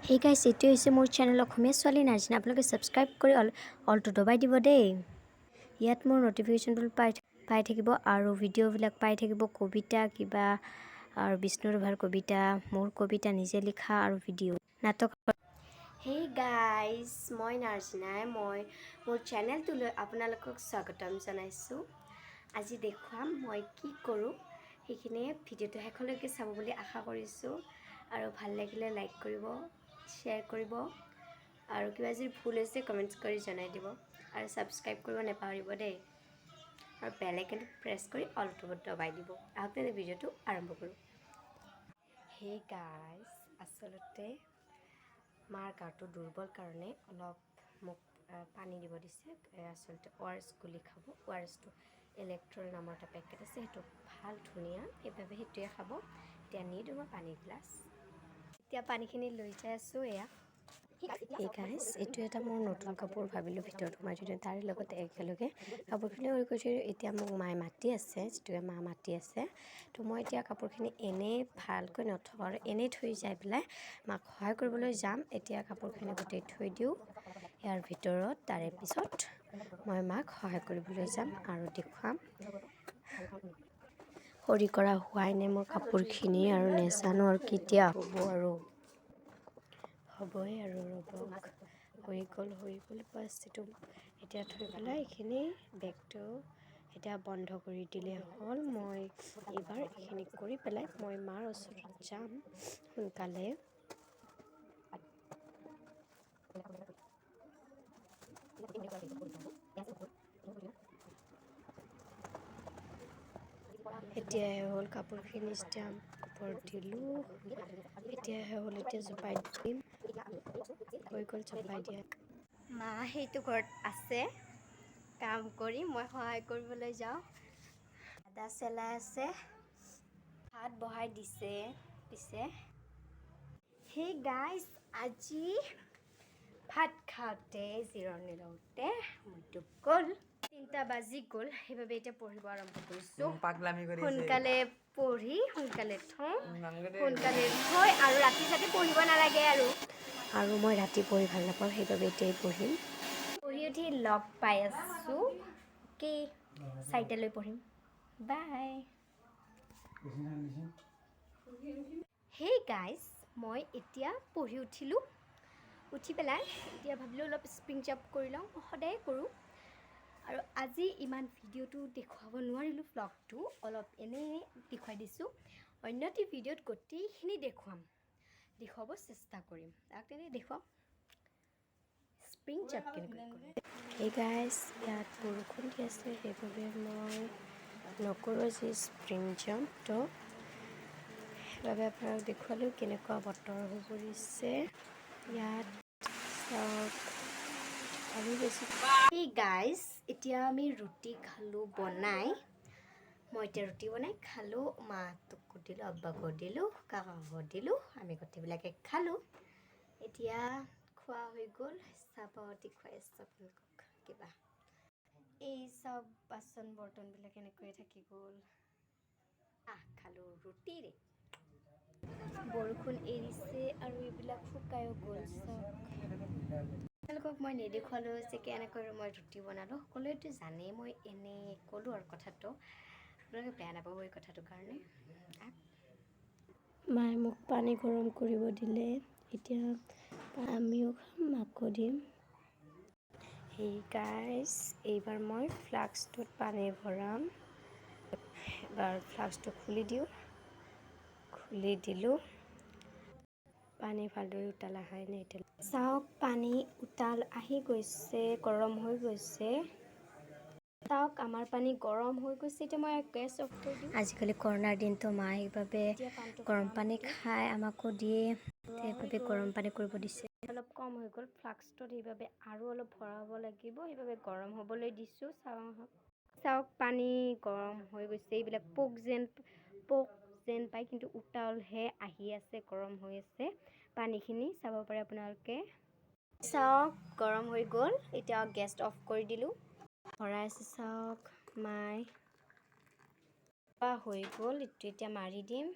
হে গাইছ, এইটো হৈছে মোৰ চেনেল অসমীয়া ছোৱালী নাৰ্জিনা। আপোনালোকে ছাবস্ক্ৰাইব কৰি অলটো দবাই দিব দেই। ইয়াত মোৰ ন'টিফিকেশ্যনবোৰ পাই পাই থাকিব আৰু ভিডিঅ'বিলাক পাই থাকিব, কবিতা কিবা আৰু বিষ্ণু ৰাভাৰ কবিতা, মোৰ কবিতা নিজে লিখা আৰু ভিডিঅ', নাটক। হেই গাইজ, মই নাৰ্জিনাই মই মোৰ চেনেলটোলৈ আপোনালোকক স্বাগতম জনাইছোঁ। আজি দেখুৱাম মই কি কৰোঁ, সেইখিনিয়ে ভিডিঅ'টো শেষলৈকে চাব বুলি আশা কৰিছোঁ আৰু ভাল লাগিলে লাইক কৰিব, শ্বেয়াৰ কৰিব আৰু কিবা যদি ভুল হৈছে কমেণ্টছ কৰি জনাই দিব আৰু ছাবস্ক্ৰাইব কৰিব নাপাহৰিব দেই আৰু বেল আইকনটো প্ৰেছ কৰি অলটো দবাই দিব। আহক তেন্তে ভিডিঅ'টো আৰম্ভ কৰোঁ। হে গাইজ, আচলতে মাৰ গাটো দুৰ্বল কাৰণে অলপ মোক পানী দিব দিছে। আচলতে অ' আৰ এছ গুলি খাব। অ' আৰ এছটো ইলেক্ট্ৰল নামৰ এটা পেকেট আছে, সেইটো ভাল ধুনীয়া, সেইবাবে সেইটোৱে খাব। এতিয়া নিদিওঁ মই পানী গিলাচ। এতিয়া পানীখিনি লৈ যাই আছোঁ। এয়া। হে গাইজ, এইটো এটা মোৰ নতুন কাপোৰ, ভাবিলোঁ ভিতৰত সোমাই থৈ দিওঁ। তাৰে লগতে একেলগে কাপোৰখিনিও কৰি থৈ দিওঁ। এতিয়া মোক মায়ে মাতি আছে, যিটোৱে মা মাতি আছে। তো মই এতিয়া কাপোৰখিনি এনেই ভালকৈ নথওঁ আৰু এনেই থৈ যাই পেলাই মাক সহায় কৰিবলৈ যাম। এতিয়া কাপোৰখিনি গোটেই থৈ দিওঁ ইয়াৰ ভিতৰত। তাৰে পিছত মই মাক সহায় কৰিবলৈ যাম আৰু দেখুৱাম। সৰি কৰা হোৱাই নাই মোৰ কাপোৰখিনি আৰু নেজানো আৰু কেতিয়া হ'ব আৰু হ'বই আৰু, ৰ'ব। হৈ গ'ল, হৈ গ'ল, বাছ। এইটো এতিয়া থৈ পেলাই এইখিনি বেগটো এতিয়া বন্ধ কৰি দিলে হ'ল। মই এইবাৰ এইখিনি কৰি পেলাই মই মাৰ ওচৰত যাম সোনকালে। এতিয়াহে হ'ল, কাপোৰখিনি যেতিয়া ওপৰত দিলোঁ, এতিয়াহে হ'ল। এতিয়া জপাই দিম। হৈ গ'ল জপাই দিয়া। মা সেইটো ঘৰত আছে কাম কৰি, মই সহায় কৰিবলৈ যাওঁ। আদা চেলাই আছে, ভাত বহাই দিছে পিছে। হে গাইজ, আজি ভাত খাওঁতে জিৰণি লওঁতে মইতো গ'ল 3টা বাজি গ'ল। সেইবাবে এতিয়া পঢ়িব আৰম্ভ কৰিছোঁ। পাগলামি কৰি আছে। সোনকালে পঢ়ি সোনকালে থওঁ, সোনকালে থৈ আৰু ৰাতি যাতে পঢ়িব নালাগে আৰু। আৰু মই ৰাতি পঢ়ি ভাল নাপাওঁ, সেইবাবে এতিয়াই পঢ়িম। পঢ়ি উঠি লগ পাই আছোঁ। কি 4টালৈ পঢ়িম। বাই। হে গাইজ, মই এতিয়া পঢ়ি উঠিলোঁ। উঠি পেলাই এতিয়া ভাবিলোঁ অলপ স্প্ৰিং জাম্প কৰি লওঁ। মই সদায়ে কৰোঁ আৰু আজি ইমান ভিডিঅ'টো দেখুৱাব নোৱাৰিলোঁ, ভ্লগটো অলপ এনেই দেখুৱাই দিছোঁ। অন্য এটি ভিডিঅ'ত গোটেইখিনি দেখুৱাম, দেখুৱাব চেষ্টা কৰিম। তাক তেনে দেখুৱাম স্প্ৰিং জাম্প কেনেকৈ কৰে। হে গাইজ, ইয়াত বৰষুণ দি আছে, সেইবাবে মই নকৰোঁ আজি স্প্ৰিং জাম্পটো। সেইবাবে আপোনাক দেখুৱালোঁ কেনেকুৱা বতৰ হৈ পৰিছে ইয়াত, চাওক। আৰু বেছি হে গাইজ, এতিয়া আমি ৰুটি খালোঁ বনাই। মই এতিয়া ৰুটি বনাই খালোঁ, মাহঁতকো দিলোঁ, আব্বাকো দিলোঁ, কাকাকো দিলোঁ, আমি গোটেইবিলাকে খালোঁ। এতিয়া খোৱা হৈ গ'ল। চাব, দেখুৱাই আছোঁ আপোনালোকক কিবা। এই চব বাচন বৰ্তনবিলাক এনেকৈয়ে থাকি গ'ল। আহ, খালোঁ ৰুটিৰে। বৰষুণ এৰিছে আৰু এইবিলাক শুকায়ো গ'ল, চাওক। আপোনালোকক মই নেদেখুৱালোঁ যে কেনেকৈ মই ৰুটি বনালোঁ। সকলোৱেতো জানেই, মই এনেই ক'লোঁ আৰু কথাটো। আপোনালোকে বেয়া নাপাব এই কথাটোৰ কাৰণে। মায়ে মোক পানী গৰম কৰিব দিলে। এতিয়া আমিও খাম, মাকো দিম। হে গাইজ, এইবাৰ মই ফ্লাক্সটোত পানী ভৰাম। এবাৰ ফ্লাক্সটো খুলি দিওঁ। খুলি দিলোঁ। পানী ভালদৰে উতাল অহাই নাই এতিয়া। চাওক, পানী উতাল আহি গৈছে, গৰম হৈ গৈছে। চাওক, আমাৰ পানী গৰম হৈ গৈছে। এতিয়া মই গেছ অফ কৰি দিওঁ। আজিকালি কৰোণাৰ দিনটো, মায়ে সেইবাবে এতিয়া পানীটো গৰম খাম। পানী এতিয়া খাই, আমাকো দিয়ে, গৰম হৈ সেইবাবে গ'ল। গৰম পানী কৰিব দিছে। অলপ কম হৈ গ'ল ফ্লাক্সটোত, সেইবাবে আৰু অলপ ভৰাব লাগিব। সেইবাবে গৰম হ'বলৈ দিছোঁ। চাওঁ আহক। চাওক, পানী গৰম হৈ গৈছে। এইবিলাক পোক যেন পায়, কিন্তু উতালহে আহি আছে, গৰম হৈ আছে পানীখিনি। চাব পাৰে আপোনালোকে। চাওক, গৰম হৈ গ'ল। এতিয়া গেছ অফ কৰি দিলোঁ। ভৰাই আছে চাওক মায়ে। হৈ গ'ল এইটো, এতিয়া মাৰি দিম।